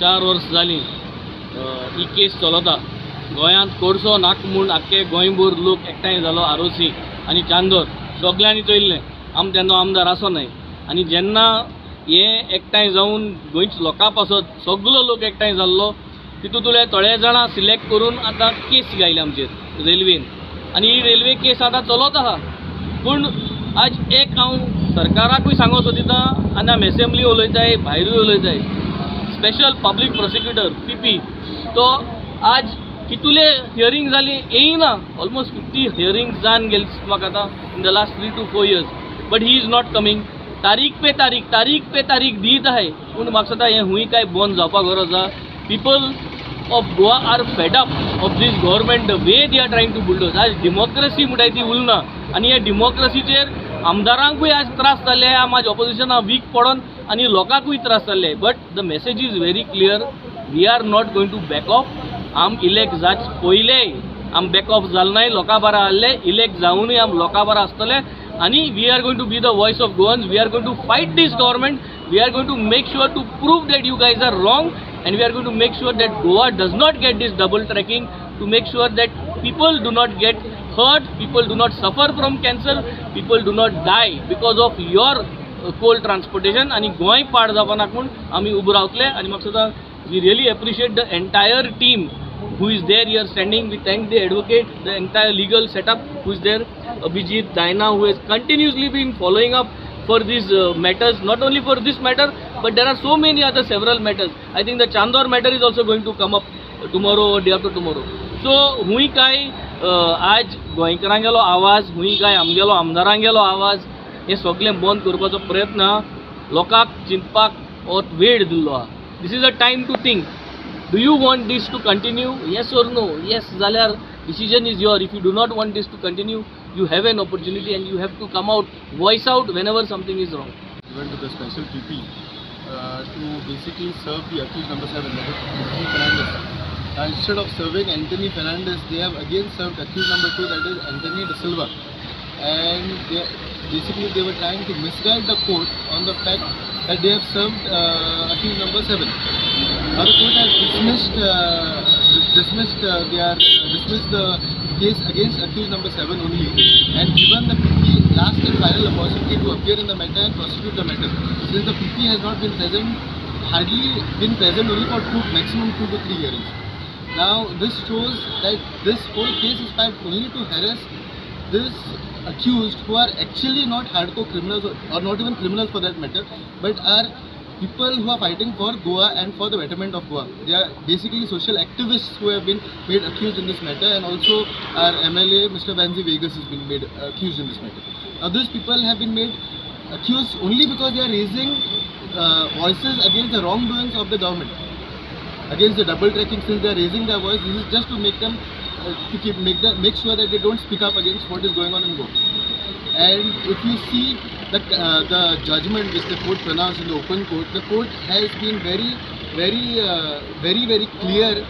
4 वर्स जालीं ही केस चलता. गोंयांत कोळसो नाक म्हूण आख्खे गोंयभर लोक एकठांय जालो. आरोसी आनी चांदोर सगल्यांनी चोयल्लें आम तेन्ना आमदार आसो न्हय. आनी जेन्ना हे एकठांय जावन गोंयच्या लोकां पासत सगलो लोक एकठांय जाल्लो तितूंतले थोडे जाणां सिलेक्ट करून आतां केस घायली आमचेर रेल्वेन आनी ही रेल्वे केस आतां चलत आसा. पूण आज एक हांव सरकाराकूय सांगूंक सोदिता आनी आमी एसेंब्ली उलयताय, भायरूय उलयताय, स्पेशल पब्लीक प्रोसिक्युटर पीपी तो आज कितुले हियरींग जाली येयना. ऑलमोस्ट 50 हियरींग जावन गेली म्हाका आतां in the last 3 to 4 years, but he is not coming. तारीख पे तारीख, तारीख पे तारीख दीत आहाय, पूण म्हाका दिसता हें हुंय काय बंद जावपाक गरज आसा. People of Goa are fed up of this government, the way they are trying to bulldoze. आज डेमोक्रेसी म्हणटाय ती उरना आनी ह्या डेमोक्रेसीचेर आमदारांकूय आज त्रास जाल्ले, आम आज ऑपोजिशना वीक पडोन आनी लोकांकूय त्रास जाल्ले. But the message is very clear, we are not going to back off. आम इलेक्ट जाच पयले आम बॅक ऑफ जाल नाय, लोकां बारा आहले, इलेक्ट जावनूय आम लोकां बारा आसतले आनी we are going to be the voice of Goans. We are going to fight this government. We are going to make sure to prove that you guys are wrong and we are going to make sure that Goa does not get this double tracking, to make sure that people do not get hurt, people do not suffer from cancer, people do not die because of your coal transportation. आनी गोंय पाड जावपा म्हूण आमी उबो रावतले. आनी म्हाका दिसता we really appreciate the entire team who is there here standing. We thank the advocate, the entire legal setup who is there, Abhijit, Diana, who has continuously been following up for these matters, not only for this matter, but there are so many other several matters. I think the Chandor matter is also going to come up tomorrow or day after tomorrow. So हुंय काय आज गोंयकारांगेलो आवाज, हुंय काय आमगेलो आमदारांगेलो आवाज, हे सगळें बंद करपाचो प्रयत्न लोकांक चिंतपाक हो वेळ दिल्लो आहा. This is a time to think. Do you want this to continue? Yes or no? Yes जाल्यार decision is yours. If you do not want this to continue, you have an opportunity and you have to come out, voice out whenever something is wrong. We went to the special PP to basically serve the accused number 7, that is Anthony Fernandez. Now, instead of serving Anthony Fernandez, they have again served accused number 2, that is Anthony De Silva. And they were trying to misguide the court on the fact that they have served accused number 7. Now the court has dismissed the case against accused number 7 only, and given the PP last and final opportunity to appear in the matter and prosecute the matter. Since the PP has not been present, hardly been present only for maximum 2 to 3 hearings. Now this shows that this whole case is filed only to harass this accused, who are actually not hardcore criminals or not even criminals for that matter, but are people who are fighting for Goa and for the betterment of Goa. They are basically social activists who have been made accused in this matter, and also our MLA Mr. Venzy Viegas has been made accused in this matter. Now these people have been made accused only because they are raising voices against the wrongdoings of the government, against the double tracking. Since they are raising their voice, this is just to make them make sure that they don't speak up against what is going on in Goa. And if you see the judgment which the court pronounced in the open court, the court has been very, very, very, very clear,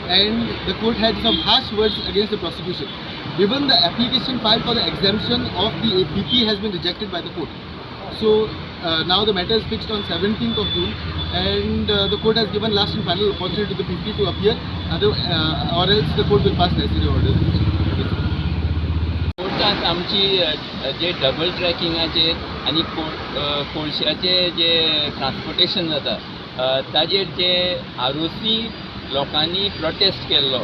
and the court had some harsh words against the prosecution. Even the application filed for the exemption of the PP has been rejected by the court. So now the matter is fixed on 17th of June, and the court has given last and final opportunity to the PP to appear, or else the court will pass necessary orders. कोर्टांत आमची जे double ट्रॅकिंगाचेर आनी कोळशाचे जे transportation जाता ताजेर जे आरोसी लोकांनी protest केल्लो,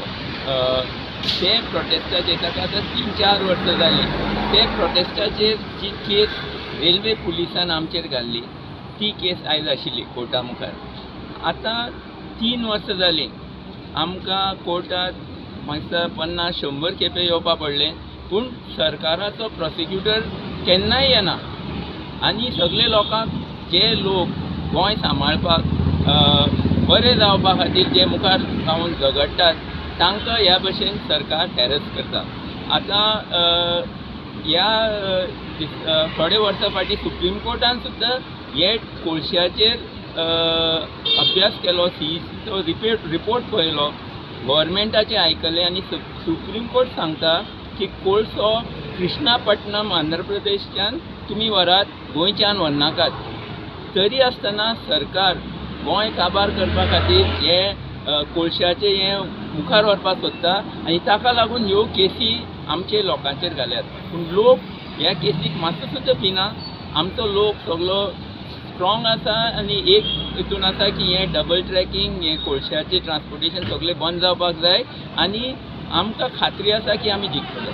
ते प्रोटेस्टाचेर ताका आतां 3-4 वर्सां जालीं. ते प्रोटेस्टाचेर जी केस रेल्वे पुलिसान आमचेर घाल्ली ती केस आयज आशिल्ली कोर्टा मुखार. आतां 3 वर्सां जालीं आमकां कोर्टांत म्हाका 50-100 खेपे येवपा पडलें, पूण सरकाराचो प्रोसिक्युटर केन्नाय येना. आनी सगळे लोकांक जे लोक गोंय सांबाळपाक बरें जावपा खातीर जे मुखार जावन झगडटात तांकां ह्या भशेन सरकार हॅरस करता. आतां ह्या थोडे वर्सां फाटीं सुप्रीम कोर्टान सुद्दां हे कोळशाचेर अभ्यास केलो, सीईसीचो रिपोर्ट पळयलो, गव्हर्मेंटाचें आयकलें आनी सुप्रीम कोर्ट सांगता की कोळसो कृष्णापट्टनम आंध्र प्रदेशच्यान तुमी व्हरात, गोंयच्यान व्हरनाकात. तरी आसतना सरकार गोंय काबार करपा खातीर हे कोळशाचें हें मुखार व्हरपाक सोदता आनी ताका लागून ह्यो केसी आमचे लोकांचेर घाल्यात. पूण लोक ह्या केसीक मातसो सुद्दां भिना. आमचो लोक सगलो स्ट्रॉंग आसा आनी एक हितून आसा की हें डबल ट्रॅकिंग, हें कोळशाचें ट्रान्सपोर्टेशन सगळें बंद जावपाक जाय आनी आमकां खात्री आसा की आमी जिखतले.